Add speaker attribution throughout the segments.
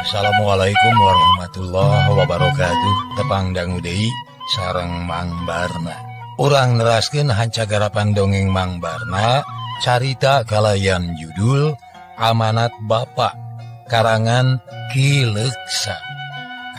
Speaker 1: Assalamualaikum warahmatullahi wabarakatuh. Tepang dangu deui sareng Mang Barna. Urang neraskeun hancagarapan dongeng Mang Barna, carita kalayan judul Amanat Bapak, karangan Ki Leksa.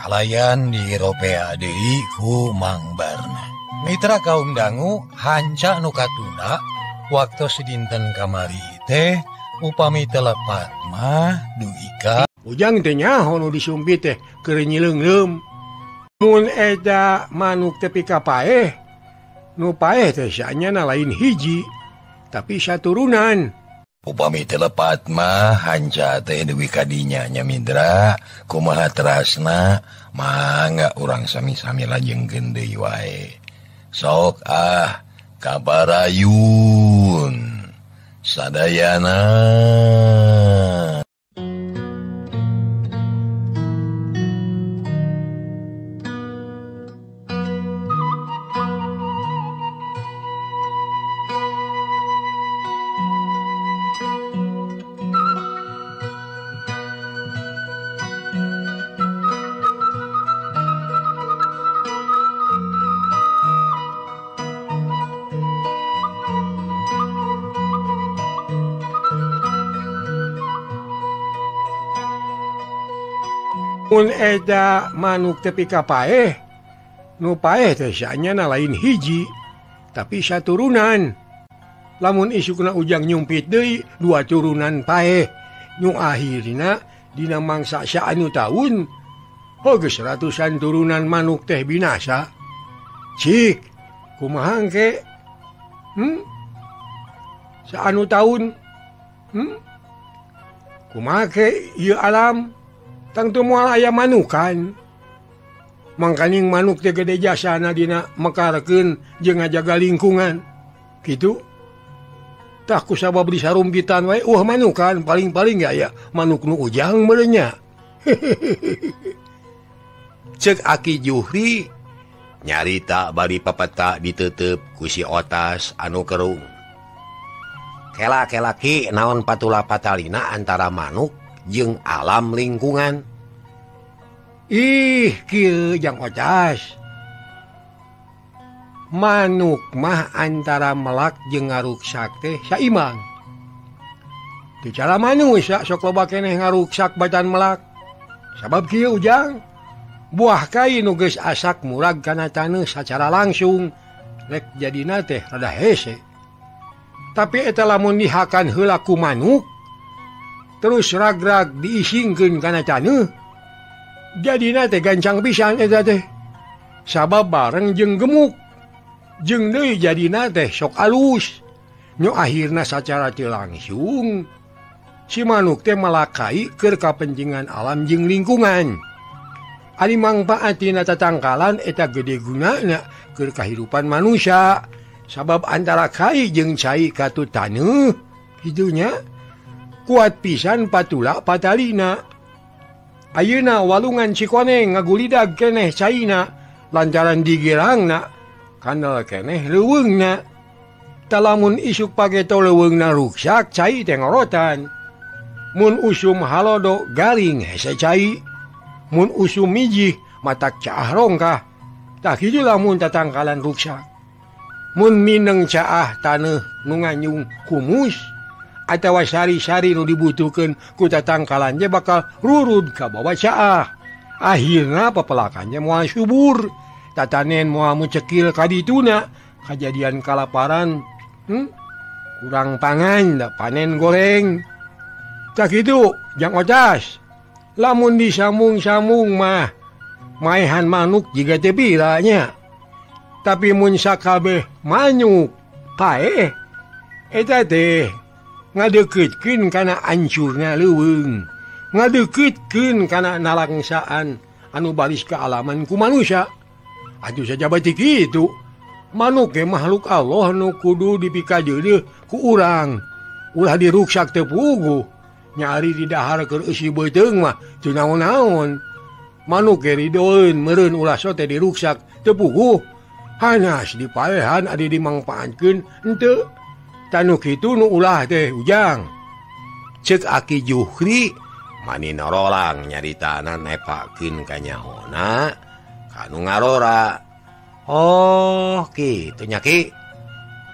Speaker 1: Kalayan diropea deui ku Mang Barna. Mitra kaum dangu hanca nu katunda waktu dinten kamari teh upami telepat mah dugi ka
Speaker 2: Ujang teh nyaho nu disumpit teh keur nyileungleum. Mun eta manuk tepi ka paeh, nu paeh teh saenyana lain hiji, tapi saturunan.
Speaker 1: Upami telepat mah hanca teh dugi ka dinya nya Mindra, kumaha terasna mangga urang sami-sami lajengkeun deui wae. Sok ah kabarayun sadayana.
Speaker 2: Mun eta manuk tepi ka paeh, nu paeh teh saenyana lain hiji, tapi saturunan. Lamun isukna Ujang nyumpit deui dua turunan paeh, nu akhirna dina mangsa saanu taun, geus ratusan turunan manuk teh binasa. Cik, kumaha engke? Saanu taun? Kumaha ke ieu alam? Tangtu moal aya manukan. Mangkaning manuk teh gede jasana dina mekarkeun jeung ngajaga lingkungan. Kitu. Tah ku sabab disarumpitan wae eueuh manukan, paling-paling ge aya manuk nu Ujang meureun nya.
Speaker 3: Ceuk Aki Juhri nyarita bari papeta diteuteup ku si Otas anu kerung. Kela-kela ki naon patula patalina antara manuk jeung alam lingkungan.
Speaker 2: Ih, kieu Jang Otas. Manuk mah antara melak jeung ngaruksak teh saimang. Teu cara manusia sok loba keneh ngaruksak batan melak. Sabab kieu Ujang, buah kai nu geus asak murag kana taneuh sacara langsung, rek jadina teh rada hese. Tapi eta lamun dihakan heula ku manuk, terus rag-rag diisingkeun kana taneuh, jadina teh gancang pisan eta teh. Sabab bareng jeung gemuk, jeung deui jadina teh sok alus. Nu akhirna sacara teu langsung si manuk teh malakai keur kapentingan alam jeung lingkungan. Ari mangpaatina tatangkalan eta gede gunana keur kahirupan manusia. Sabab antara kai jeung cai katu taneuh kitunya kuat pisan patula patalina. Ayeuna walungan Cikoneng ngagulidag keneh caina lantaran digerangna kanal keneh leuweungna. Talamun isuk pageto leuweungna ruksak cai teh ngorotan. Mun usum halodo garing hese cai. Mun usum mijih matak caah rongkah. Tah kitu lamun tatangkalan ruksak. Mun mineng caah taneuh nu nganyung humus atawa sari-sari nu dibutuhkeun ku tatangkalan ge bakal rurud ka bawa caah. Akhirna pepelakannya moal subur, tatanen moal mucekil ka dituna, kajadian kalaparan, kurang pangan, da panen goreng. Tah kitu, Jang Otas. Lamun disambung-sambung mah maehan manuk jiga teh pira nya. Tapi mun sakabeh manuk paeh eta teh ngadeukeutkkeun kana ancurna leuweung, ngadeukeutkkeun kana nalangsaan anu baris kealaman ku manusia. Atuh saja batik kitu. Manuk ge makhluk Allah nu kudu dipikajeudeuh ku urang. Ulah diruksak teu puguh. Nyari di dahar keur eusi beuteung mah teu naon-naon. Manuk ge ridoeun meureun ulah sote diruksak teu puguh. Hanas dipaehan adi dimangpaatkeun henteu. Tanu kitu nu ulah teh Ujang.
Speaker 3: Ceuk Aki Juhri Mani norolang nyaritana nepakeun kanyahona kanu ngarora. Oh kitu nya Ki.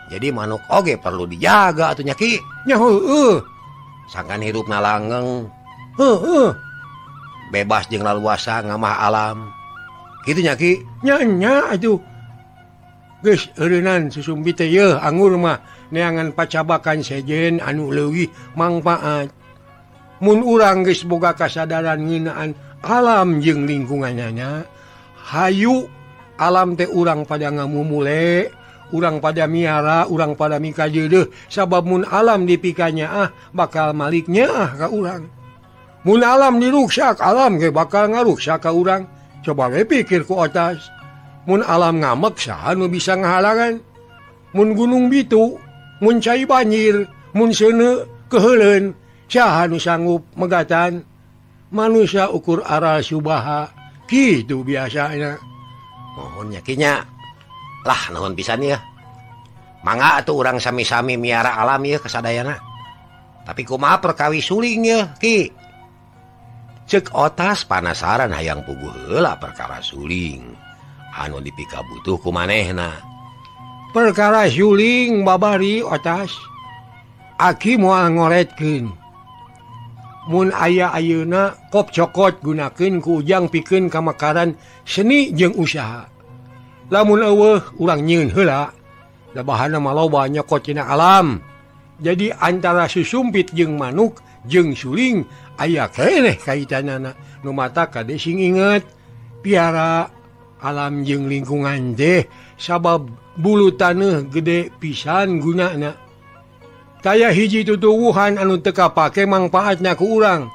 Speaker 3: Jadi manuk oge perlu dijaga atuh nya Ki.
Speaker 2: Nya heueuh.
Speaker 3: Sangkan hirupna langgeng.
Speaker 2: Heueuh.
Speaker 3: Bebas jeung laluasa ngamah alam. Kitu nya Ki.
Speaker 2: Nya nya atuh. Geus eureunnan susumbi teh yeuh angur mah neangan pacabakan sejen anu leuwih mangpaat. Mun urang geus boga kasadaran ngeunaan alam jeung lingkungannya, hayu alam teh urang pada ngamumule, urang pada miara, urang pada mikajeudeuh, sabab mun alam dipikanya ah bakal maliknya ah ka urang. Mun alam diruksak, alam ge bakal ngaruksak ka urang. Coba we pikir ku otas. Mun alam ngamek saha nu bisa ngahalangan? Mun gunung bitu, mun cai banjir, mun seuneu keheuleun, saha nu sanggup megatan? Manusia ukur aral subaha, kitu biasanya.
Speaker 3: Mohon nya Ki nya. Lah nuhun pisan ya. Mangga atuh urang sami-sami miara alam ieu kasadayana. Tapi kumaha perkawi suling ye Ki? Cek otas panasaran hayang puguh heula perkara suling anu dipikabutuh ku manehna.
Speaker 2: Perkara suling babari otas. Aki moal ngoretkeun. Mun aya ayeuna kop cokot gunakeun ku ujang pikeun kamekaran seni jeung usaha. Lamun eueuh urang nyieun heula. Da bahana mah loba nyokot tina alam. Jadi antara susumpit jeung manuk jeung suling aya keneh kaitanana. Nu mata kade sing inget piara alam jeung lingkungan teh sabab bulu taneuh gede pisan gunana. Taya hiji tutuwuhan anu teu kapake mangpaatna ku urang.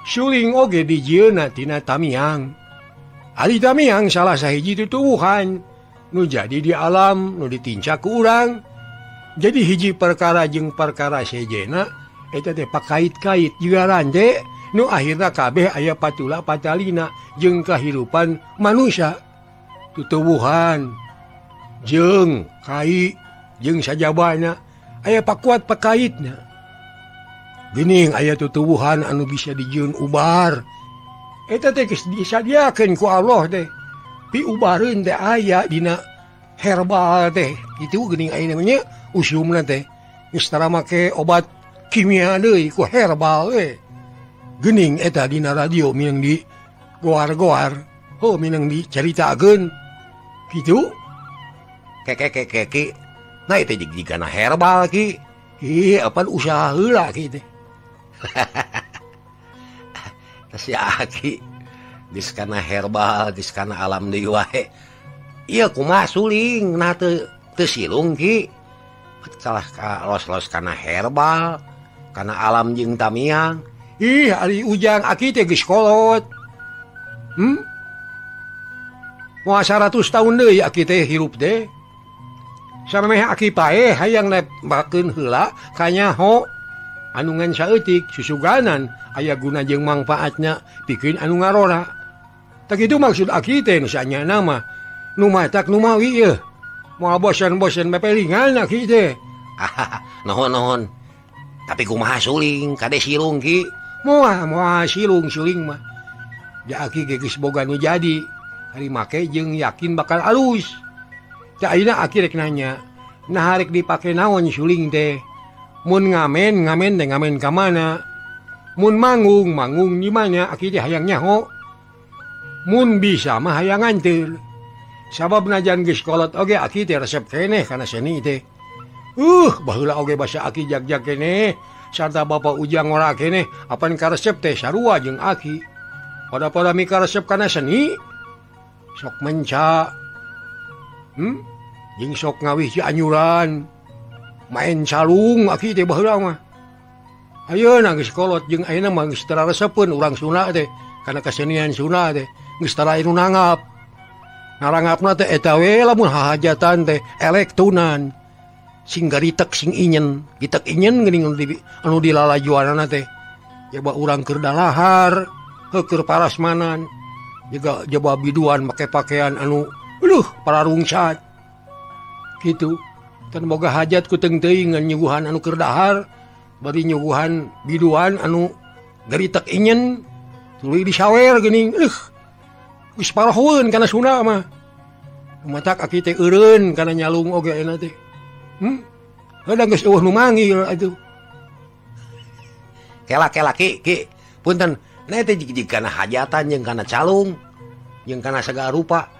Speaker 2: Suling oge dijieunna tina tamiang. Ari tamiang salah sahiji tutuwuhan nu jadi di alam nu ditincak ku urang. Jadi hiji perkara jeung perkara sejena eta teh pakait-kait juga rande nu akhirna kabeh aya patula patalina jeung kahirupan manusia. Tutuwuhan jeung kai jeung sajabana aya pakuat pakaitna. Geuning aya tutuwuhan anu bisa dijieun ubar. Eta teh geus disadiakeun ku Allah teh. Piubareun teh aya dina herbal teh. Kitu geuning aya namanya usumna teh. Geus tara make obat kimia deui ku herbal we. Geuning eta dina radio minang di goar-goar. Ho minang dicaritakeun. Kitu.
Speaker 3: Keke. Nah itu jigana herbal Ki.
Speaker 2: Ih, apaan usaha heula Ki teh.
Speaker 3: Si Aki geus kana herbal, geus kana alam deui wae. Ieu kumaha suling nah teu silung Ki. Salah ka los-los kana herbal, kana alam jeung tamiang.
Speaker 2: Ih, ari ujang Aki teh geus kolot. Moal 100 tahun deui Aki teh hirup teh. Samemeh Aki paeh hayang nembakeun heula kanyaho anu ngan saeutik susuganan aya guna jeung mangpaatna pikeun anu ngarora. Tah kitu maksud Aki teh nu sanyana mah nu matak nu mawi yeuh. Moal bosen-bosen pepelingan Aki teh.
Speaker 3: Nuhun. Tapi kumaha suling kade silung Ki?
Speaker 2: Moal silung suling mah. Ja Aki ge geus boga nu jadi. Ari make jeung yakin bakal alus. Tah ayeuna Aki rek nanya, nah rek dipake naon suling teh? Mun ngamen, ngamen teh ngamen ka mana? Mun manggung, manggung di mana? Aki teh hayang nyaho. Mun bisa mah hayang nganteur. Sabab najan geus kolot oge Aki teh resep keneh kana seni teh. Baheula oge basa Aki jag-jag keneh sarta Bapak Ujang ora keneh apan karesep teh sarua jeung Aki. Pada-pada mikaresep kana seni sok menca. Jeung sok ngawih Cianjuran. Main calung Aki teh baheula mah. Ayeuna geus kolot jeung ayeuna mah geus teu raresepeun urang Sunda teh kana kesenian Sunda teh geus tara anu nanggap. Naranggapna teh eta we lamun hahajatan teh elektunan. Sing garitek sing inyen, gitek inyen geuning anu dilalajuanana teh. Jaba urang keur dalahar, heuh parasmanan. Juga jaba biduan make pakaian anu aduh pararungsat. Kitu. Tan boga hajat ku teung teuing nyuguhan anu keur dahar, bari nyuguhan biduan anu Geritek inyen tuluy disawer geuning geus parohoeun kana Sunda mah. Matak aki teh eureun kana nyalung oge ayeuna teh. Heuh geus eueuh nu manggil atuh.
Speaker 3: Kela-kela ki ki punten na teh jig kana hajatan jeung kana calung jeung kana sagala rupa.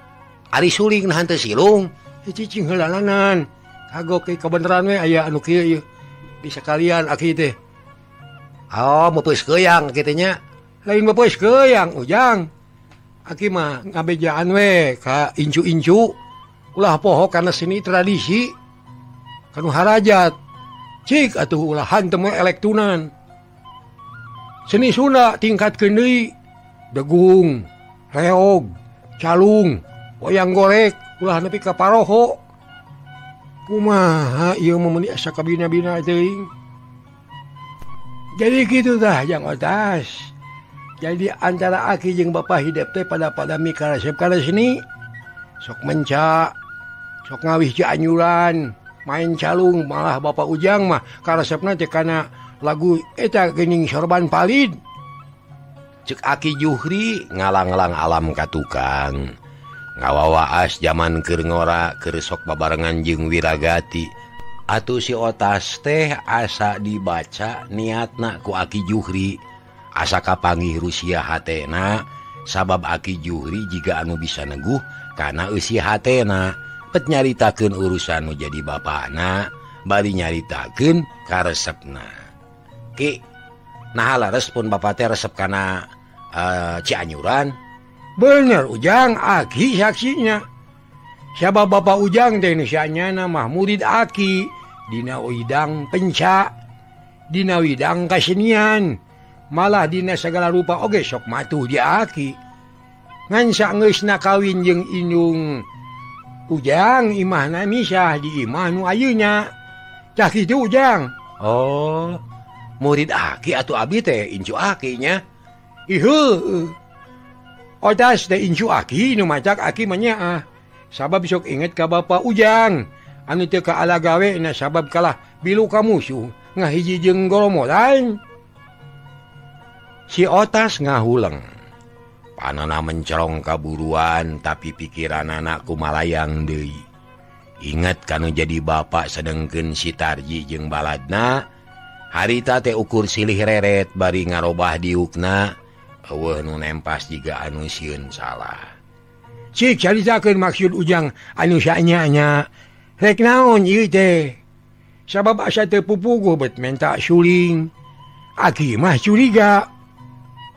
Speaker 3: Ari suling nahan teu silung.
Speaker 2: Cicing heulananan. Kagok ke kebenaran we aya anu kieu ieu. Bisa kalian aki teh.
Speaker 3: Oh, meupeus keuyang kitu nya.
Speaker 2: Lain meupeus keuyang Ujang. Aki mah ngabejaan we ka incu-incu. Ulah poho kana seni tradisi. Kanu harajat. Cik atuh ulah hantem we elektunan. Seni Sunda tingkatkeun deui. Degung, reog, calung, wayang gorek, ulah nepi ka paroho. Kumaha ieu mah meuni asa kabina-bina teuing. Jadi kitu tah Jang Otas. Jadi antara aki jeung Bapak Hidep teh pada mikaresep kana seni. Sok menca, sok ngawih Cianjuran, main calung, malah Bapak Ujang mah karesepna teh kana lagu eta geuning Sorban Palid.
Speaker 3: Cek Aki Juhri ngalang-lang alam ka tukang. Ngawawaas zaman keur ngora keur sok babarengan jeung Wiragati. Atuh si Otas teh asa dibaca niatna ku Aki Juhri. Asa kapanggih Rusia hatena sabab Aki Juhri jiga anu bisa neguh kana eusi hatena. Pet nyaritakeun urusan nu jadi bapana, bari nyaritakeun karesepna. Ki, naha lares pun bapa teh resep kana Cianjuran.
Speaker 2: Bener Ujang, Aki saksinya. Siapa Bapak Ujang teh nu sanyana mah murid Aki dina widang penca, dina widang kasenian, malah dina segala rupa oge sok matuh di Aki. Ngan sageusna kawin jeung indung Ujang imahna misah di imah nu ayeuna. Tah kitu Ujang.
Speaker 3: Oh, murid Aki atuh abi teh incu Aki nya.
Speaker 2: Iheuh. Otas teh incu Aki nu macak Aki mah nyaah. Sabab sok inget ka Bapak Ujang anu teu kaala gawe na sabab kalah bilu ka musuh ngahiji jeung goromolan.
Speaker 3: Si Otas ngahuleng. Panona mencerong kaburuan tapi pikiranana kumalayang deui. Inget kanu jadi bapak sedengkeun si Tarji jeung baladna. Harita teh ukur silih reret bari ngarobah diukna. Eueuh nu nempas jiga anu sieun salah.
Speaker 2: Cik caritakeun maksud Ujang anu saanya-nya. Rek naon ieu teh? Sabab asa teu pupuguh bet menta suling. Aki mah curiga.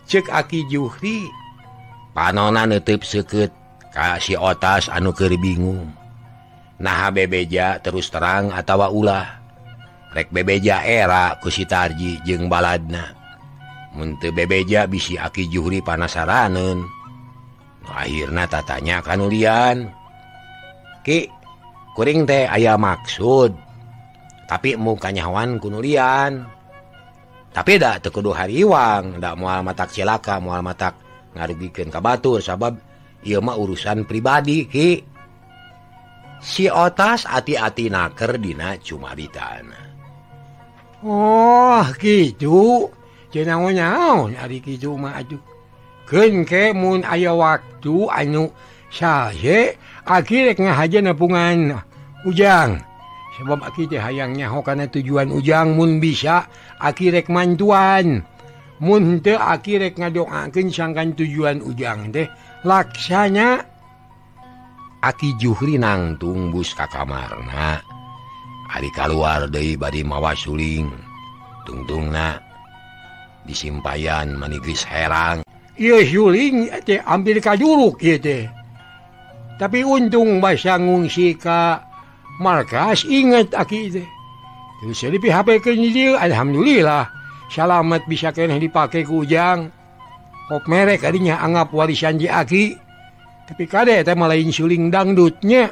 Speaker 3: Cek Aki Juhri. Panona neuteub seukeut ka si Otas anu keur bingung. Naha bebeja terus terang atawa ulah. Rek bebeja era ku si Tarji jeung baladna. Mun teu bebeja bisi Aki Juhri panasaraneun. Akhirna tatanya kanulian. Ki, kuring teh aya maksud. Tapi mu kanyahoan kunulian. Tapi da teu kudu hariwang, da moal matak cilaka, moal matak ngarugikeun ka batur sabab ieu mah urusan pribadi, Ki. Si Otas ati-ati naker dina cumaritana.
Speaker 2: Oh, kitu. Cenah naon ari kitu mah atuh. Keun ke mun aya waktu anu sahe aki rek ngahaja nepungan Ujang. Sebab aki teh hayang nyaho kana tujuan Ujang mun bisa aki rek mantuan. Mun teu aki rek ngadoakeun sangkan tujuan Ujang teh laksana.
Speaker 3: Aki Juhri nangtung bus ka kamarna. Ari kaluar deui bari mawa suling. Tungtungna disimpayan manigris herang.
Speaker 2: Ieu suling teh ambil ka juruk ieu teh. Tapi untung basa ngungsi ka markas inget aki teh. Terus di PHP-keun dieu alhamdulillah salamet bisa keneh dipake ku Ujang. Kop merek adinya anggap warisan di aki. Tapi kade teh mah lain suling dangdutnya.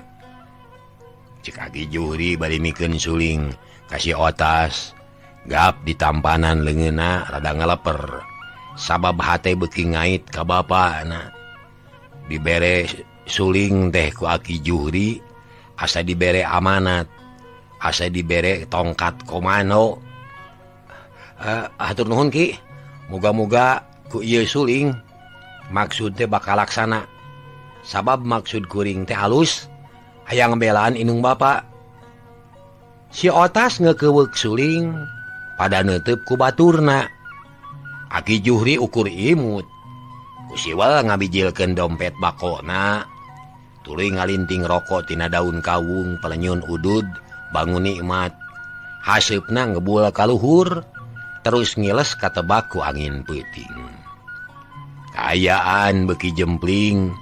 Speaker 3: Cek Aki Juhri bari mikeun suling ka si Otas. Gap ditampanan leungeunna rada ngaleper. Sabab hate beuki ngait ka bapana. Dibere suling teh ku Aki Juhri asa dibere amanat, asa dibere tongkat komando. Hatur nuhun Ki. Muga-muga ku ieu suling maksud teh bakal laksana. Sabab maksud kuring teh halus hayang belaan inung bapa. Si Otas ngekeuweuk suling pada neuteub ku baturna. Aki Juhri ukur imut. Ku siwal ngabijilkeun dompet bakona. Tuluy ngalinting rokok tina daun kawung pelenyun udud bangun nikmat. Haseupna ngebul kaluhur terus ngiles katebak ku angin peuting. Kaayaan beuki jempling,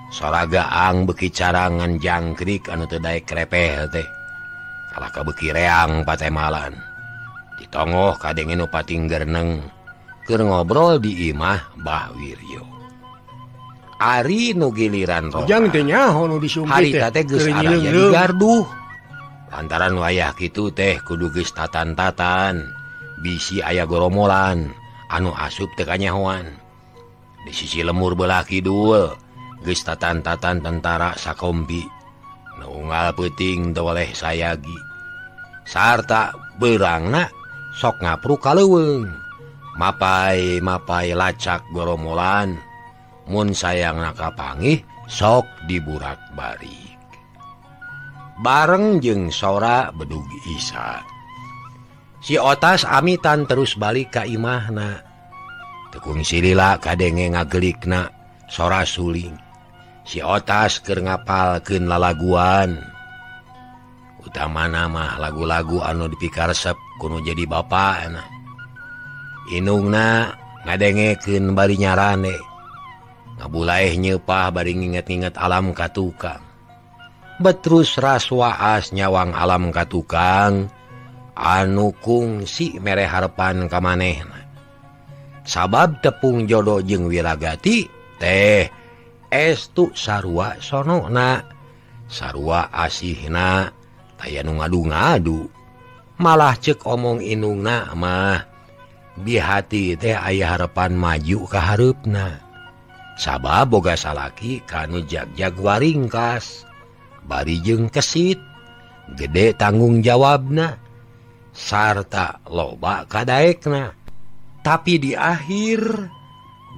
Speaker 3: soragaang beuki carangan jangkrik anu teu daek krepeh teh. Kalah ka beuki reang patemalan. Ditongoh kadenge nu pating gerneng keur ngobrol di imah Bah Wiryo. Ari nu giliran roh.
Speaker 2: Ujang teh nyaho nu disumpit teh.
Speaker 3: Harita teh geus araya di garduh. Lantaran wayah kitu teh kudu geus tatan-tatan. Bisi aya goromolan anu asup teu kanyahoan. Di sisi lemur belah kidul geus tatan-tatan tentara sakompi. Nu unggal peuting teu weleh sayagi. Sarta beurangna sok ngapruk ka leuweung. Mapai-mapai lacak goromolan. Mun sayangna kapangih sok diburak-barik. Bareng jeung sora bedug Isa. Si Otas amitan terus balik ka imahna. Tekung silila kadenge ngagelikna sora suling. Si Otas keur ngapalkeun lalaguan. Utamana mah lagu-lagu anu dipikaresep kudu jadi bapana. Inungna ngadengekeun bari nyarane. Ngabulaeh nyeupah bari nginget-nginget alam ka tukang. Betrus raswaas nyawang alam ka tukang anu kungsi mere harepan ka manehna. Sabab tepung jodoh jeung Wiragati teh estu sarua sonona, sarua asihna, taya nu ngadu-ngadu. Malah ceuk omong inungna mah bihati teh aya harepan maju ka hareupna. Sabab boga salaki kanu jagjag waringkas bari jeung kesit gede tanggung jawabna sarta loba kadaekna. Tapi di akhir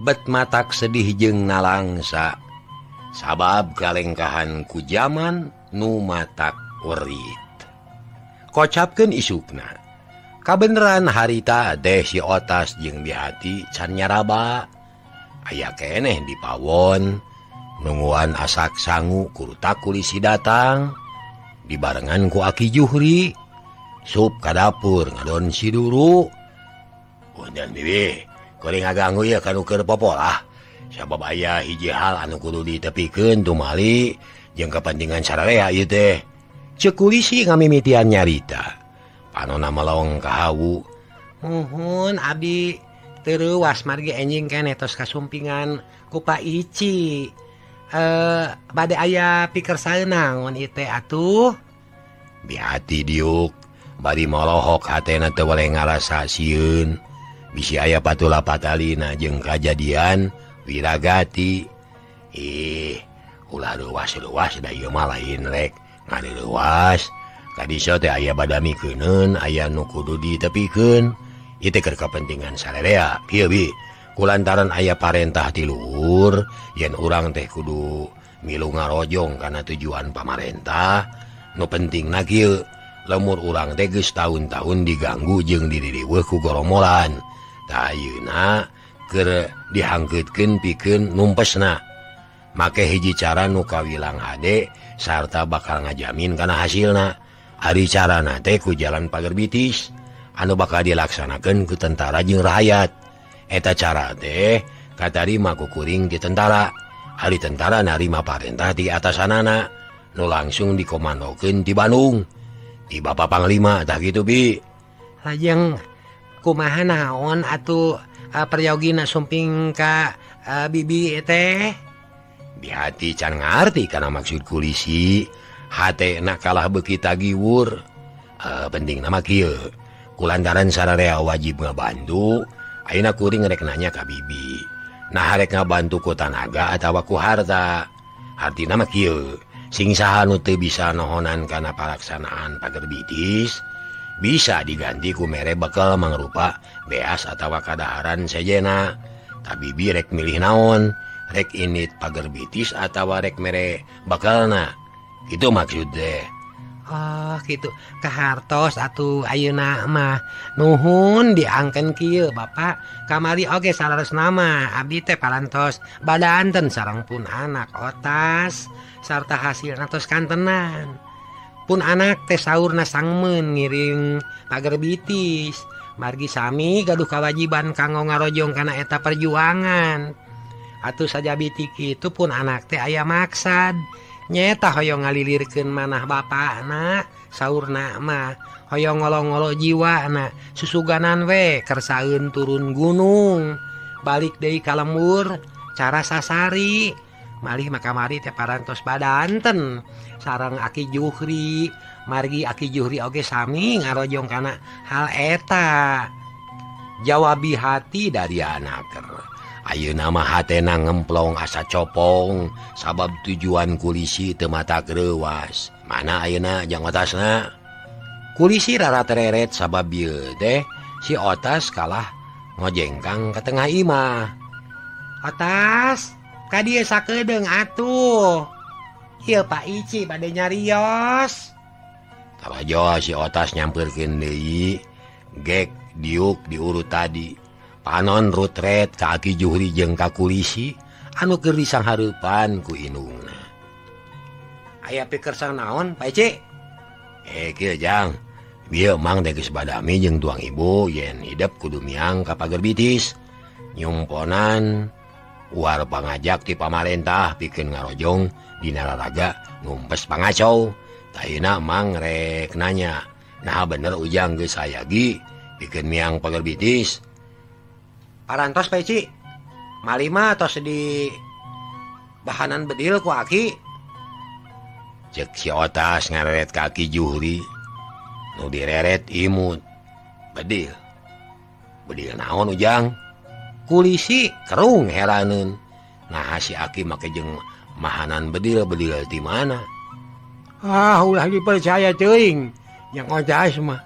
Speaker 3: bet matak sedih jeung nalangsa sabab kalengkahan ku jaman nu matak werit. Kocapkeun isukna kabeneran harita teh si Otas jeung Bihati can nyaraba. Aya keneh di pawon nungguan asak sangu kurutak kulisi datang dibarengan ku Aki Juhri sup ka dapur ngadon si duru. Punten bibi kuring ngaganggu ya kanu keur popolah sabab aya hiji hal anu kudu ditepikeun tumali jeung kepentingan sararea ieu teh. Ceuk kulisi ngamimitian nyarita panona melong ka hawu.
Speaker 4: Muhun abdi terus margi enjing keneh tos kasumpingan ku Pak Ici. Bade aya pikersa naon ieu teh atuh.
Speaker 3: Bihati diuk bari molohok hatena teu weleh ngarasa sieun. Bisi aya patula patalina jeung kajadian Wiragati. Ih, ulah leuwas-leuwas da ieu mah lain rek ngareuwas. Kadiseu teh aya badamikeuneun, aya nu kudu ditepikeun. Ieu teh keur kepentingan sararea. Kieu bi, kulantaran aya parentah ti luhur yen urang teh kudu milu ngarojong kana tujuan pamarentah. Nu pentingna kieu, lemur urang teh geus taun-taun diganggu jeung diririweuh ku goromolan. Tah ayeuna keur dihangkeutkeun pikeun numpesna. Make hiji cara nu kawilang hade sarta bakal ngajamin kana hasilna. Ari carana teh ku jalan pager bitis anu bakal dilaksanakeun ku tentara jeung rakyat. Eta cara teh katarima ku kuring di tentara. Ari tentara narima parentah di atasanana nu langsung dikomandokeun di Bandung di Bapak Panglima. Tah kitu bi.
Speaker 4: Lajeng kumaha naon atuh peryogina sumping ka bibi teh?
Speaker 3: Bihati can ngarti kana maksud kulisi. Hatena kalah beuki tagiwur. Penting nama kieu. Kulantaran sararea wajib ngabantu, ayeuna kuring rek nanya ka bibi. Nah rek ngabantu ku tanaga atawa ku harta. Hartina mah kieu, sing saha nu teu bisa nohonan kana palaksanaan pager bitis, Bisa diganti ku mere bekal mangrupa beas atawa kadaharan sejena. Tabibi rek milih naon, rek init pager bitis atawa rek mere bekalna. Itu maksud deh.
Speaker 4: Oh gitu kahartos atuh ayeuna mah nuhun diangken kieu Bapak kamari oge salares nama abdi teh parantos badanten sareng pun anak otas sarta hasilna tos kantenan pun anak teh saurna sangmeun ngiring pager bitis margi sami gaduh kawajiban kanggo ngarojong kana eta perjuangan atuh sajabiti kitu pun anak teh aya maksad nyeta hoyong ngalilirkeun manah bapakna saurna mah hoyong ngolo-ngolo jiwana susuganan we kersaeun turun gunung balik deui ka lembur cara sasari malih maka mari teh parantos badanten sareng Aki Juhri margi Aki Juhri oge sami ngarojong kana hal eta
Speaker 3: jawabi hati dari anaker. Ayeuna mah hatena ngemplong asa copong sabab tujuan kulisi teu mata greuwas. Mana ayeuna jang otasna? Kulisi rara tereret sabab ieu teh si otas kalah ngojengkang ka tengah imah.
Speaker 4: Otas, ka dieu sakedeung atuh. Ieu Pak Ici bade nyarios.
Speaker 3: Tabajo si otas nyampeurkeun deui gek diuk diurut tadi. Panon rutret ka Aki Juhri jeung ka kulisi anu keur disanghareupan ku indungna.
Speaker 4: Aya pikersa naon, Pak Ici?
Speaker 3: Kieu Jang. Bieu mang teh geus badami jeung tuang ibu yen hidep kudu miang ka pager bitis. Nyumponan uar pangajak ti pamarentah pikeun ngarojong dina lalaga numpes pangacau. Tayeuna mang rek nanya, nah bener Ujang geus sayagi pikeun miang pager bitis.
Speaker 4: Parantos Pak Ici, malima tos di bahanan bedil ku Aki.
Speaker 3: Cek si otas ngareret ka Aki Juhri, nu direret imut. Bedil, bedil naon Ujang? Kulisi kerung heraneun. Nah si Aki make jeung mahanan bedil, bedil ti mana?
Speaker 2: Ah ulah dipercaya teuing, yang otas mah.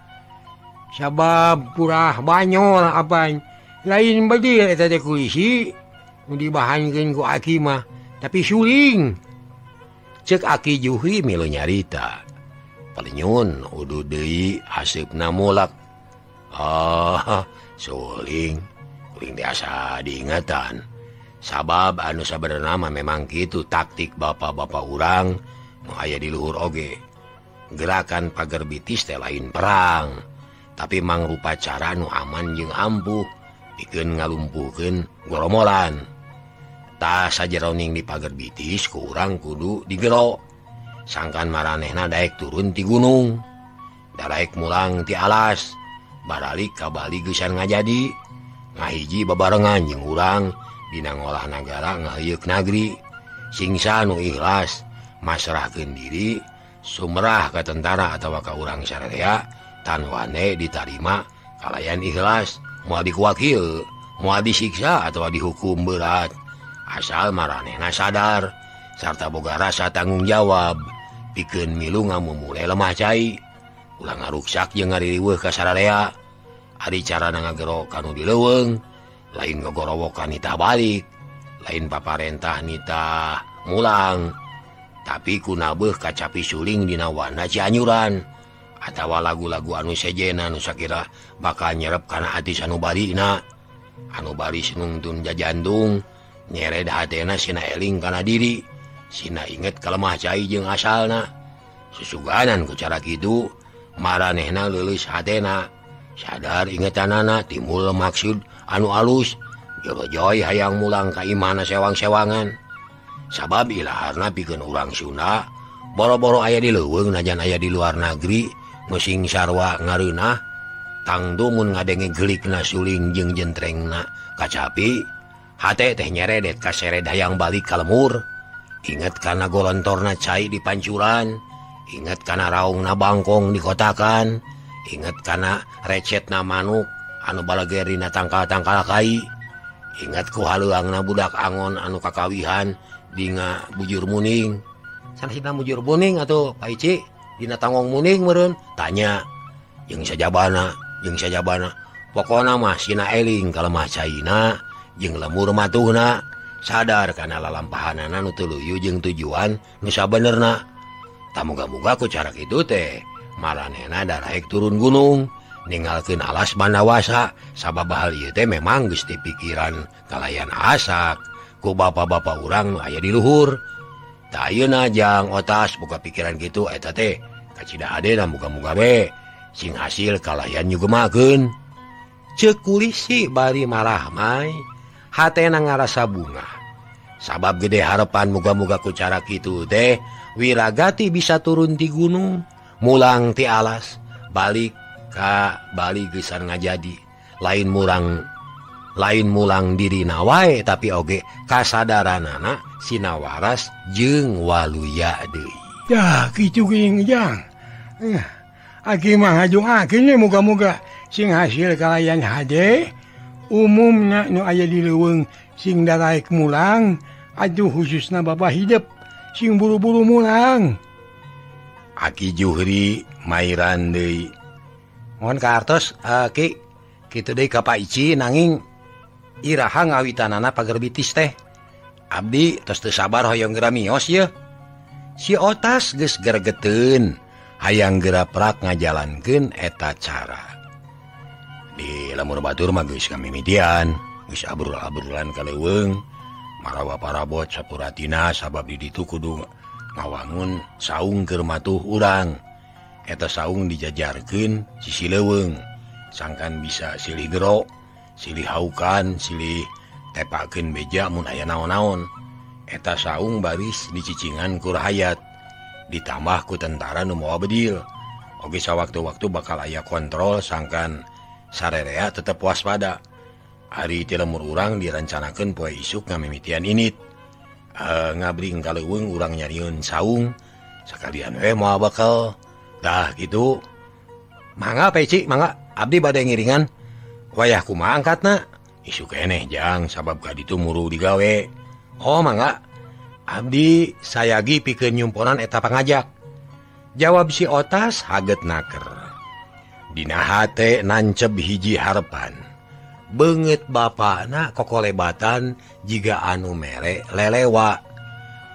Speaker 2: Sabab purah banyol apaan. Lain bedil eta teh kulisi nu dibahankeun ku Aki mah tapi suling.
Speaker 3: Cek Aki Juhri milu nyarita. Palinyun uduh deui haseupna mulak. Ah, suling. Kuring teh asa diingatan. Sabab anu sabenerna mah memang kitu taktik bapak-bapak urang nu aya di luhur oge. Gerakan pager bitis teh lain perang, tapi mangrupa cara nu aman jeung ampuh. Pikeun ngalumpuhkeun goromolan. Tah sajeroning di pager bitis ku urang kudu digero. Sangkan maranehna daek turun ti gunung, daraek mulang ti alas, baralik ka Bali geusan ngajadi. Ngahiji babarengan jeung urang dina ngolah nagara ngaheuyeuk nagri. Singsa nu ikhlas masrahkeun diri sumerah ka tentara atawa ka urang sararea tanwane ditarima kalayan ikhlas. Moal dikuakil, moal disiksa atau dihukum berat. Asal maranehna sadar sarta boga rasa tanggung jawab pikeun milu ngamumule lemah cai. Ulah ngaruksak jeung ngaririweuh ka sararea. Ari carana ngagero kanu di leuweung, lain ngagorowokan nitah balik, lain paparentah nitah mulang, tapi ku nabeuh kacapi suling dina wana Cianjuran atawa lagu-lagu anu sejena anu sakira bakal nyerep kana ati sanubarina. Anu baris nungtun jajandung nyered hatena sina eling kana diri, sina inget kalemah cai jeung asalna. Susuganan ku cara kitu maranehna leuleus hatena, sadar ingetanana timbul maksud anu alus, jorojoy hayang mulang ka imahna sewang-sewangan. Sabab ilaharna pikeun urang Sunda boro-boro aya di leuweung najan aya di luar negeri nusing sarwa ngareunah tangtu mun ngadenge gelikna suling jeung jentrengna kacapi hate teh nyeredet kasered hayang balik ka lemur. Inget kana golontorna cai di pancuran, inget kana raungna bangkong di kotakan, inget kana recetna manuk anu balager dina tangkal-tangkal kai, inget ku haleuangna budak angon anu kakawihan dina bujur muning.
Speaker 4: Sanesna bujur muning atuh Pak Ici, dina tangong muning meureun
Speaker 3: tanya. Jeung sajabana, jeung sajabana. Pokona mah sina eling kalemah caina jeung lemur matuhna, sadar kana lalampahanana nu teu luyu jeung tujuan nu sabenerna. Tah muga-muga ku cara kitu teh maranehna daraek turun gunung ninggalkeun alas Bandawasa, sabab hal ieu teh memang geus dipikiran kalayan asak ku bapa-bapa urang nu aya di luhur. Tah ayeuna jang otas buka pikiran kitu eta teh kacida hadena muga-muga we sing hasil kalayan nyugemakeun. Ceuk kulisi bari marahmai hatena ngarasa bunga sabab gede harapan muga-muga ku cara kitu teh Wiragati bisa turun ti gunung mulang ti alas balik ka Bali geus ngajadi lain mulang dirina wae tapi oge kasadaranana sinawaras jeung waluya deui.
Speaker 2: Ya kitu geuing jang. Aki mah hajung aki muga-muga sing hasil kalayan hade umumna nu aya di leuweung sing daraek mulang, aduh khususna bapak hidup sing buru-buru mulang.
Speaker 3: Aki Juhri mairan deui. Mohon kaartos Ki, kitu deui ka Pak Ici nanging iraha ngawitanana pagerbitis teh. Abdi tos teu sabar hoyong geura mios yeuh. Si Otas geus gergeteun hayang geura prak ngajalankeun eta cara. Di lemur batur mah geus kamimitian, geus abrul-abrulan ka leuweung, marawa parabot sapuratina sabab di ditu kudu ngawangun saung keur matuh urang. Eta saung dijajarkeun sisi leuweung, sangkan bisa silih gero, silih haukan, silih tepakeun beja mun aya naon-naon. Eta saung baris dicicingan ku rahayat, ditambah ku tentara nu mawa bedil. Oge sawaktu-waktu bakal aya kontrol sangkan sarerea tetep waspada. Ari ti lemur urang direncanakeun poe isuk ngamimitian init. Ngabring ka leuweung urang nyariun saung sakalian we moal bakal. Dah gitu. Mangga Peci, mangga abdi bade ngiringan. Wayah kumaha angkatna? Isuk keneh jang sabab ka ditu muru digawe. Oh mangga. Abdi sayagi pikeun nyumponan eta pangajak. Jawab si Otas haget naker. Dina hate nancep hiji harepan. Beungeut bapana kokolebatan jiga anu mere lelewa.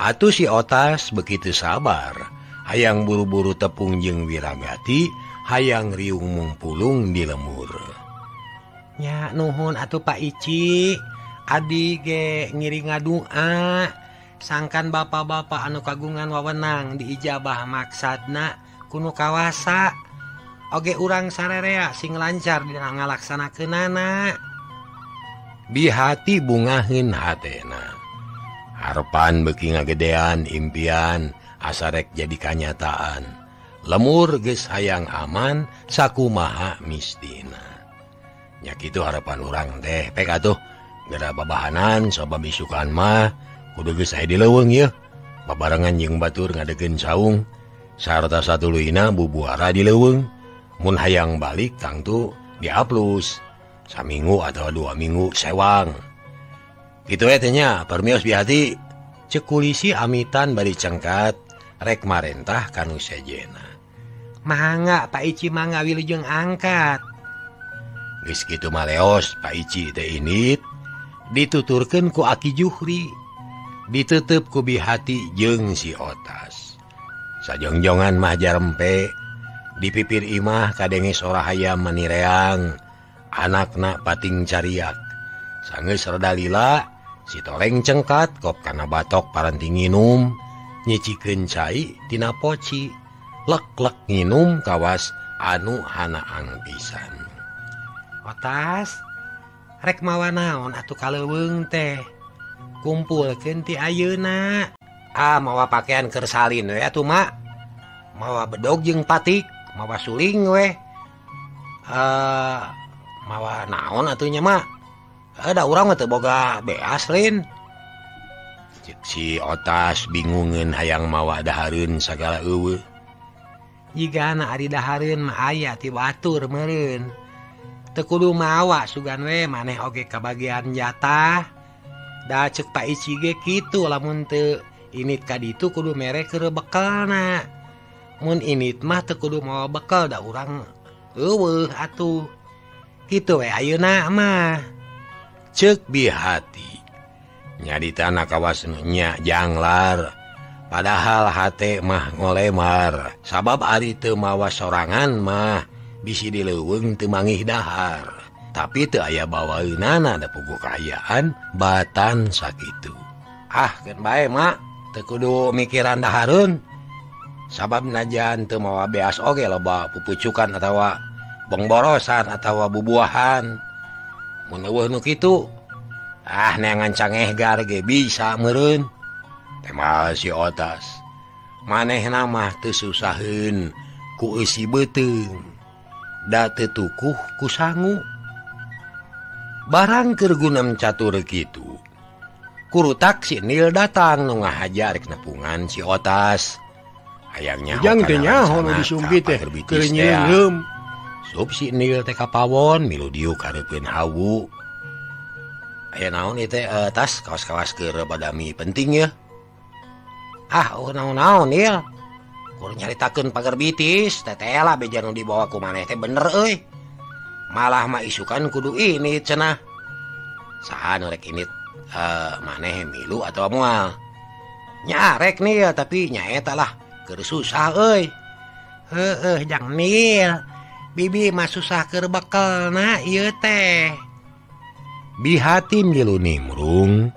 Speaker 3: Atuh si Otas begitu sabar. Hayang buru-buru tepung jeung Wiragati, hayang riung mungpulung di lemur.
Speaker 4: Nya nuhun atuh Pak Ici, adi ge ngiring ngadua. Sangkan bapak-bapak anu kagungan wewenang diijabah maksadna kuno kawasa. Oge urang sarerea sing lancar dina ngalaksanakeunana.
Speaker 3: Bihati bungaheun hatena. Harepan beuki ngagedean impian asarek jadi kanyataan. Lemur geus hayang aman sakumaha mistina. Nya kitu harapan urang teh pek atuh geura babahanan sabab isukan mah kudu geus aya di leuweung yeuh. Babarengan jeung batur ngadegeun saung sarta satuluyna bubuara di leuweung. Mun hayang balik tangtu diaplus saminggu atau 2 minggu sewang. Kitu we teh nya permios bihati.
Speaker 4: Ceuk kulisi amitan bari cengkat rek marentah kanu sejena. Mangga Pak Ici mangga wilujeng angkat.
Speaker 3: Geus kitu mah leos Pak Ici teh init dituturkeun ku Aki Juhri, ditutup ku Bihati jeung si Otas. Sajongjongan mah jarempe di pipir imah kadenge sora hayam manireang, anakna pating cariak. Sanggeus rada lila si Toleng cengkat kop kana batok paranti nginum, nyicikeun cai tina poci, lek-lek nginum kawas anu hanaang pisan.
Speaker 4: Otas, rek mawa naon atuh ka leuweung teh? Kumpulkeun ti ayeuna. Ah, mawa pakaian keur salin we atuh mak. Mawa bedog jeung patik, mawa suling we. Mawa naon atuh nya mak? Da urang mah teu boga beas lin.
Speaker 3: Cek si Otas bingungeun hayang mawa dahareun sagala eueuh.
Speaker 4: Jigana ari dahareun mah aya ti batur meureun. Teu kudu mawa sugan we maneh oge kabagian jatah. Da ceuk Pak Ici ge kitu lamun teu init ka ditu kudu mere keur bekelna. Mun init mah teu kudu mawa bekel da urang Eueuh atuh. Kitu we ayeuna mah.
Speaker 1: Ceuk Bihati. Nyaritana kawas nu nya janglar. Padahal hate mah ngolemar. Sabab ari teu mawa sorangan mah bisi dileuweung teu mangih dahar. Tapi teu aya bawaeunana da puguh kaayaan batan sakitu.
Speaker 4: Ah keun bae mak, teu kudu mikiran dahareun. Sabab najan teu mawa beas oge loba pupucukan atawa bongborosan atawa bubuahan. Mun eueuh nu kitu, ah neangan cangeh gar ge bisa meureun.
Speaker 1: Temal si Otas. Manehna mah teu susaheun ku eusi beuteung. Da teu tukuh ku sangu. Barang keur gunem catur kitu, kurutak si Nil datang nu ngahaja rek nepungan si Otas. Hayang nyaho
Speaker 2: Ujang teh nyaho nu disumpi teh keur nyeungeum.
Speaker 1: Sup si Nil teh kapawon milu diuk hareupeun hawu. Aya naon ieu teh tas kawas-kawas keur badami penting ya.
Speaker 4: Ah, oh naon-naon Nil. Kur nyaritakeun pagar bitis, teteh lah beja nu dibawa ku maneh teh bener euy. Malah mah isukan kudu ini cenah. Saha nu rek init maneh milu atawa moal. Nya rek nih ya, tapi nyaeta lah keur susah euy. Heueuh jang Nil. Bibi mah susah keur bekelna ieu teh.
Speaker 1: Bihati milu nimrung.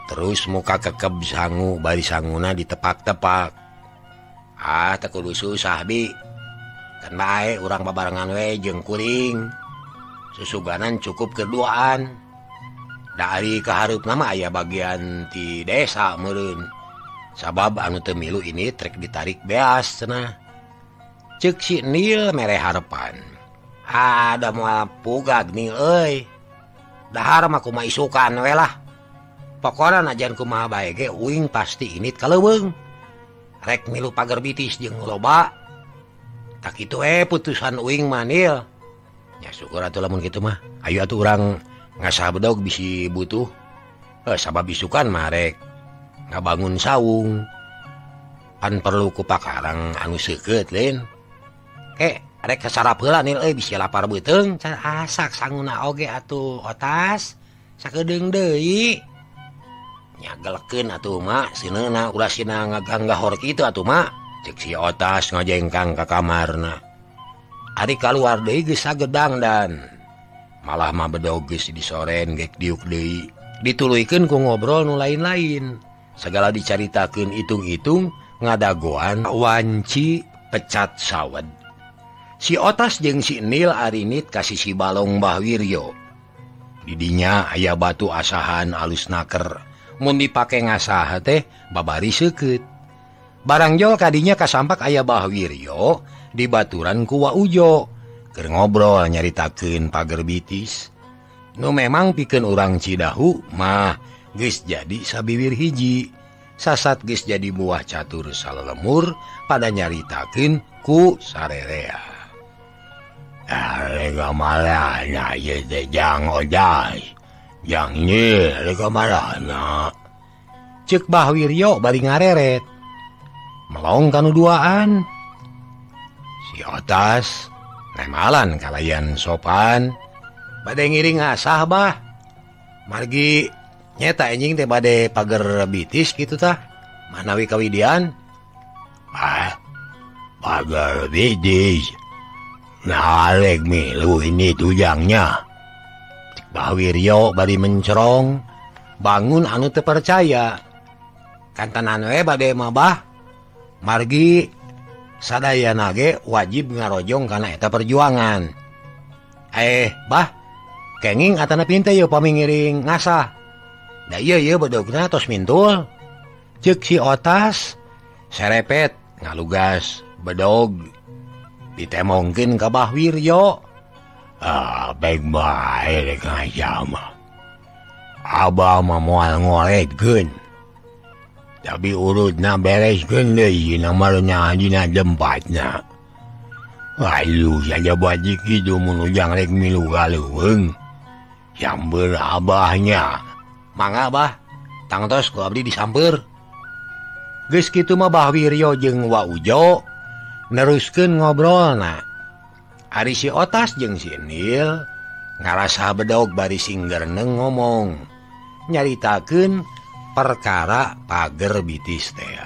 Speaker 1: Terus muka kekeb sangu bari sanguna ditepak-tepak.
Speaker 4: Ah teu kudu susah bi. Kan bae urang babarengan we jeung kuring. Susuganan cukup keduaan. Da ari kahareupna mah aya bagian ti desa meureun. Sabab anu teu milu ini trek ditarik beas cenah.
Speaker 1: Ceuk si Nil mere harepan.
Speaker 4: Ah da moal pugag Nil euy. Dahar mah kumaha isukan we lah. Pokona najan kumaha bae ge uing pasti init ka leuweung. Rek milu pagar bitis jeung loba. Tak kitu we putusan uing mah Nil.
Speaker 1: Ya syukur atuh lamun kitu mah. Ayo atuh urang ngasah bedog bisi butuh. Sabab isukan mah rek ngabangun saung. Pan perlu ku pakarang anu seukeut lain.
Speaker 4: Ke rek kasarap heula Nil euy bisi lapar beuteung. Asak sanguna oge atuh Otas. Sakedeung deui.
Speaker 1: Nyagelkeun atuh mak sineuna ulah sina ngaganggahor kitu atuh mak. Ceuk si Otas ngajengkang ka kamarna. Ari kaluar deui geus sagedang dan malah mah bedog geus disoren gek diuk deui. Dituluykeun ku ngobrol nu lain-lain. Segala dicaritakeun itung-itung ngadagoan wanci pecat sawed. Si Otas jeung si Nil arinit ka sisi balong Mbah Wiryo. Didinya aya batu asahan alus naker. Mun dipake ngasah teh babari seukeut. Barang jol kadinya kasampak aya Mbah Wiryo dibaturan ku Wa Ujo. Keur ngobrol nyaritakeun pager bitis. Nu memang pikeun urang Cidahu mah geus jadi sabiwir hiji. Sasat geus jadi buah catur salelemur pada nyaritakeun ku sarerea. Rega marana ieu teh jang Ojas. Jang Nil rega marana. Ceuk Bah Wiryo bari ngareret. Melong kanu duaan. Si Otas nemalan kalayan sopan. Bade ngiring ngasah bah. Margi nyeta enjing teh bade pager bitis kitu tah. Manawi kawidian. Ah, pager bitis. Nah, rek milu ini tujangnya. Bah Wiryo bari mencerong. Bangun anu teu percaya. Kantenan we bade mah bah. Margi sadayana ge wajib ngarojong kana eta perjuangan. Bah, kenging atana pinte yeuh pami ngiring ngasah. Da ieu ieu bedogna tos mintul. Ceuk si Otas serepet ngalugas bedog. Ditemongkeun ka Bah Wiryo. Ah, baik bae rek ngajah mah. Abah mah moal ngoletkeun. Tapi urutna bereskeun deui namarnya dina tempatna. Ayu saja baji kitu mun ujang rek milu ka leuweung. Samper abahnya. Mangga bah, tangtos ku abdi disamper. Geus kitu mah Bah Wiryo jeung Wa Ujo neruskeun ngobrolna. Ari si Otas jeung si Nil ngarasa bedog bari singgereneng ngomong nyaritakeun perkara pager bitis teh.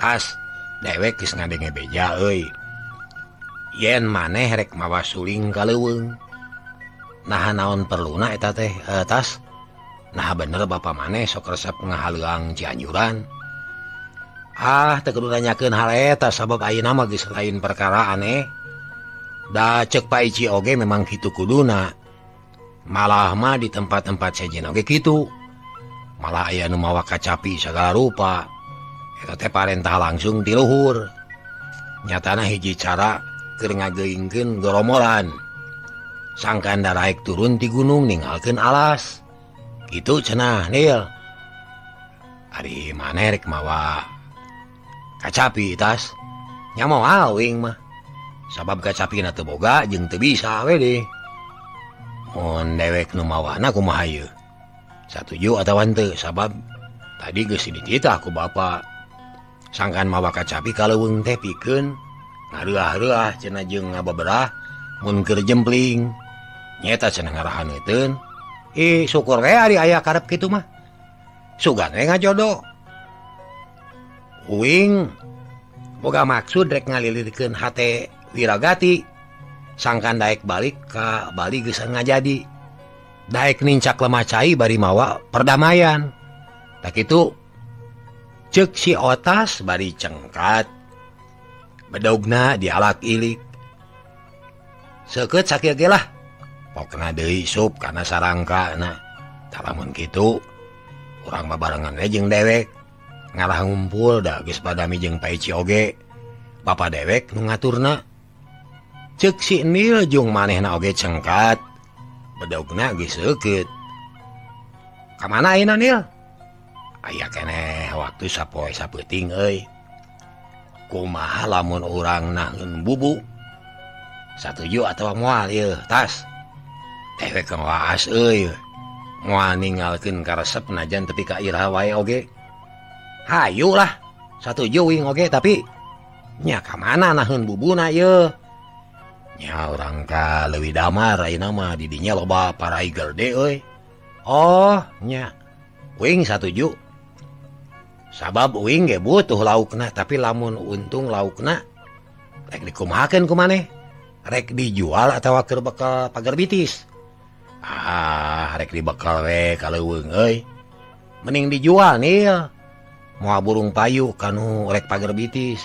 Speaker 1: Tas dewek geus ngadenge beja euy. Yen maneh rek mawa suling ka leuweung. Naha naon perluna eta teh tas? Nah bener bapa maneh sok resep ngahaleuang Cianjuran. Ah teu kudu nanyakeun hal eta sabab ayeuna mah geus lain perkara aneh. Da ceuk Pak Ici oge memang kitu kuduna. Malah mah di tempat-tempat sejen oge kitu. Malah aya nu mawa kacapi sagala rupa. Eta teh parentah langsung ti luhur. Nyatana hiji cara keur ngageuingkeun goromolan. Sangkan daraek turun ti gunung ninggalkeun alas. Kitu cenah Nil. Ari maneh rek mawa kacapi tas? Nya moal uing mah. Sabab kacapina teu boga jeung teu bisa we deh. Mun dewek nu mawana kumaha ieu? Satuju atawa henteu sabab tadi geus dititah ku bapa. Sangkan mawa kacapi ka leuweung teh pikeun ngareurah-reuah cenah jeung ngabeberah mun keur jempling. Nyeta cenah ngarahaneuteun. Ih syukur we ari aya karep kitu mah. Sugan we ngajodo. Uing boga maksud rek ngalilirkeun hate Wiragati. Sangkan daek balik ka Bali geus ngajadi. Daek nincak lemah cai bari mawa perdamaian. Tak kitu ceuk si Otas bari cengkat. Bedogna dialak ilik. Seukeut sakieu ge lah. Pokna deui sup kana sarangkana. Tah lamun kitu urang mah barengan we jeung dewek. Ngalah ngumpul da geus badami jeung Pak Ici oge. Bapa dewek nu ngaturna. Ceuk si Nil jeung manehna oge cengkat. Bedogna geus seukeut. Ka mana ayeuna Nil? Aya keneh waktu sapoe sapeuting euy. Kumaha lamun urang naheun bubu? Satuju atawa moal ieu tas? Dewek waas euy. Moal ninggalkeun karesep najan tepi ka iraha wae oge. Hayu lah, satuju wing oge tapi nya ka mana naheun bubuna ieu? Nya urang ka Leuwi Damar ayeuna mah di dinya loba parai gede euy. Oh, nya wing satuju. Sabab uing ge butuh laukna tapi lamun untung laukna rek dikumahakeun ku maneh? Rek dijual atawa keur bekal pagar bitis? Ah, rek dibekal we ka leuweung euy. Mending dijual Nil. Moal burung payu kanu rek pagar bitis.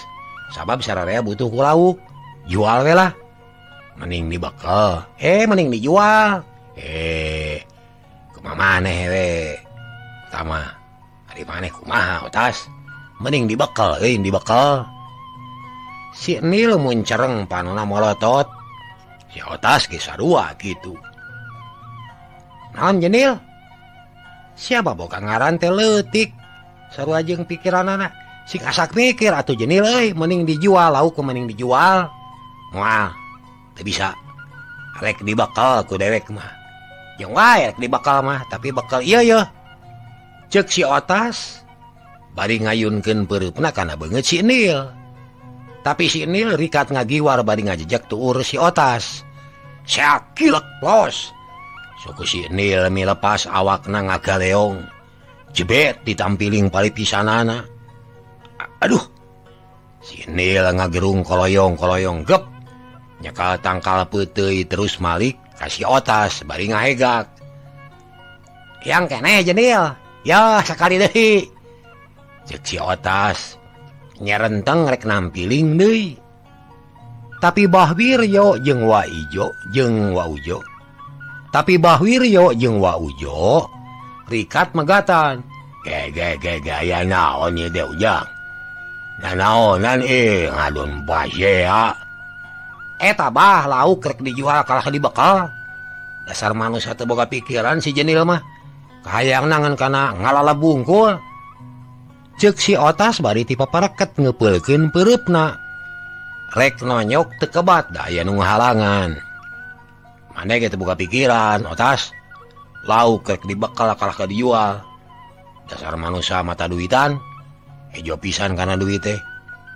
Speaker 1: Sabab sararea butuh ku lauk. Jual we lah. Mending dibekal. Mending dijual. Kumaha maneh we? Tama. Ari maneh kumaha Otas? Mending dibekal euy, dibekal. Si Nil muncereng panona molotot. Si Otas ge sarua kitu. Naon Jenil? Siapa boga ngaran teh leutik? Sarua jeung pikiranana. Sing asak mikir atuh Jenil euy, mending dijual lauk mending dijual. Moal teu bisa. Rek dibekal ku dewek mah. Jeung wae rek dibekal mah, tapi bekal ieu yeuh. Ceuk si Otas bari ngayunkeun peureupna kana beungeut si Nil. Tapi si Nil rikat ngagiwar bari ngajejek tuur si Otas. Sakilek los. Suku si Nil milepas awakna ngagaleong. Jebet ditampiling palipisanana. Aduh. Si Nil ngagerung koloyong-koloyong gep. Nyekal tangkal peuteuy terus malik ka si Otas bari ngahegak. Yang keneh Jenil. Ya sakali deui. Ceuk si Otas nyerenteng rek nampiling deui. Tapi Bah Wiryo jeung Wa Ijo jeung Wa Ujo. Tapi Bah Wiryo jeung Wa Ujo rikat megatan. Ge ge ge gaya naon ieu teh Ujang. Nanaonan ngadon basea. Eta bah lauk rek dijual kalah dibekal. Dasar manusia teu boga pikiran si Jenil mah. Kahayang nangan kana ngalala bungkul. Ceuk si Otas bari ti papareket ngeupeulkeun peureupna. Rek nonyok teu kebat da aya nu ngahalangan. Mane ge teu boga pikiran Otas. Lauk rek dibekal kalah ka dijual. Dasar manusia mata duitan. Ejo pisan kana duit teh.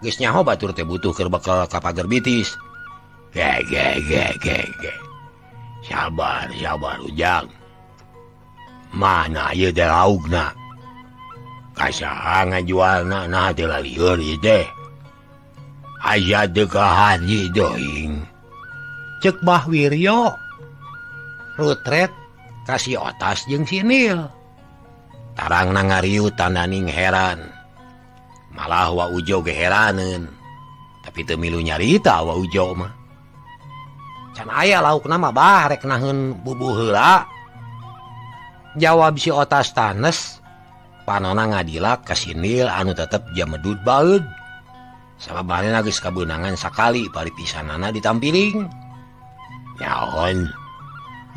Speaker 1: Geus nyaho batur teh butuh keur bekal ka pager bitis. Ge ge ge ge ge. Sabar sabar Ujang. Mana ieu teh laukna? Kasaha ngajualna nah teu lalieur ieu teh. Aya teu ka haji doing.
Speaker 4: Cek Bah Wiryo rutret kasih otas jeung sinil.
Speaker 3: Tarangna ngariut tandaning heran. Malah Wa Ujo ge heraneun. Tapi teu milu nyarita Wa Ujo mah.
Speaker 4: Can aya laukna mah bah rek naheun bubuh heula. Jawab si otas tanes, panona ngadilak ka sinil anu tetep jamedud baeud.
Speaker 3: Sababana geus kabeunangan sakali pari pisanana ditampiling. Nyaon.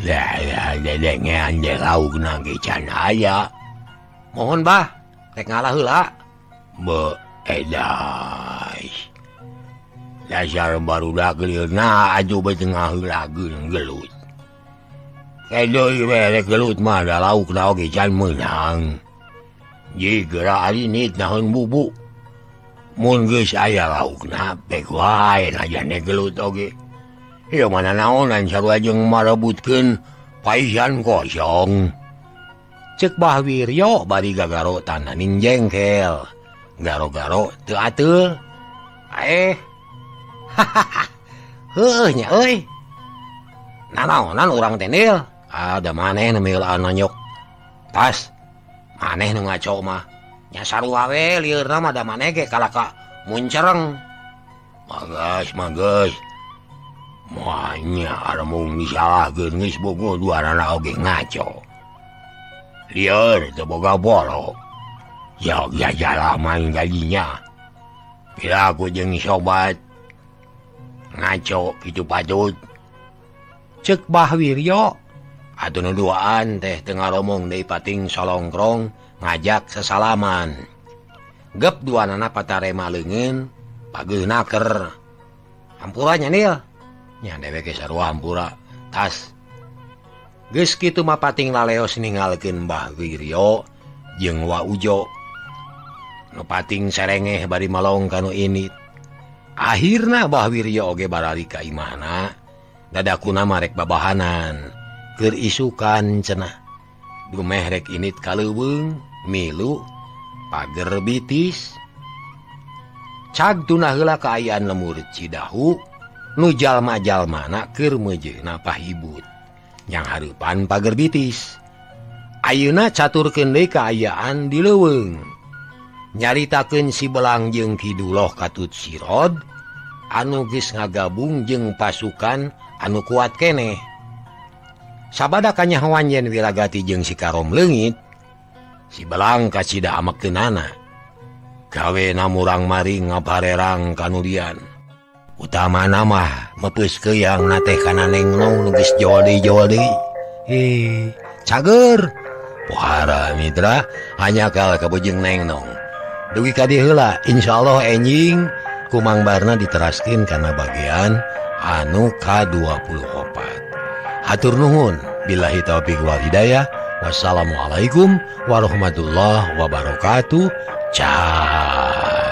Speaker 3: Lah lah dedengean ge laukna ge can aya.
Speaker 4: Mohon bah, rek ngalah heula.
Speaker 1: Be edas. Dasar barudak lieurna atuh betengah heulageun gelut. Kedeui we rek gelut mah da laukna oge can meunang. Ji geura arinit naheun bubu. Mun geus aya laukna pek wae najane gelut oge. Ieu mana naonan sarua jeung marebutkeun paisan kosong.
Speaker 4: Cek Bah Wiryo bari gagaro tananing jengkel. Garo-garo teu ateul. Hahaha. Heueuh nya euy. Nanaonan urang teh Nil? Ada maneh nu mieulaan nonyok. Tas maneh nu ngaco mah. Nya sarua we lieurna mah da maneh ge kalaka muncereng.
Speaker 1: Magas magas. Moanya aremung disalahkeun geus bogo duanana oge ngaco. Lieur teu boga bolo. Ya jalaman gajinya. Bila aku jeung sobat ngaco kitu patut.
Speaker 4: Cek Bah Wiryo
Speaker 3: atuh nu duaan teh teu ngaromong deui pating solongkrong ngajak sesalaman. Gep duanana patarema leungeun pageuh naker.
Speaker 4: Hampura nya Nil.
Speaker 3: Nya dewek ge sarua hampura. Tas.
Speaker 4: Geus kitu mah pating laleos ninggalkeun Bah Wiryo jeung Wa Ujo.
Speaker 3: Nu pating serengeh bari malong kanu ini. Akhirna Bah Wiryo oge barari ka imahna. Dadakuna mah rek babahanan. Keur isukan cenah. Dumeh rek init ka leuweung milu pager bitis.
Speaker 4: Cag tunah heula kaayaan lemur Cidahu nu jalma-jalmana keur meujeuna pahibut.
Speaker 3: Yang hareupan pager bitis. Ayeuna caturkeun deui kaayaan di leuweung.
Speaker 4: Nyaritakeun si Belang jeung Ki Duloh katut Sirod anu geus ngagabung jeung pasukan anu kuat keneh. Sabada kanyahoan yen Wiragati jeung si Karom leungit,
Speaker 3: si Belang kacida amekeunana. Gawe na murang maring ngaparerang kanulian. Utamana mah meupeus keuyang na teh kana Neng Nong nu geus jol deui. Cager.
Speaker 1: Pohara mitra hanya kal kabujeng Neng Nong. Dugi ka dieu heula, insyaallah enjing ku Mang Barna diteraskeun kana bagian anu ka-24. Hatur nuhun, billahi taufik wal hidayah. Wassalamualaikum warahmatullahi wabarakatuh. Ciao.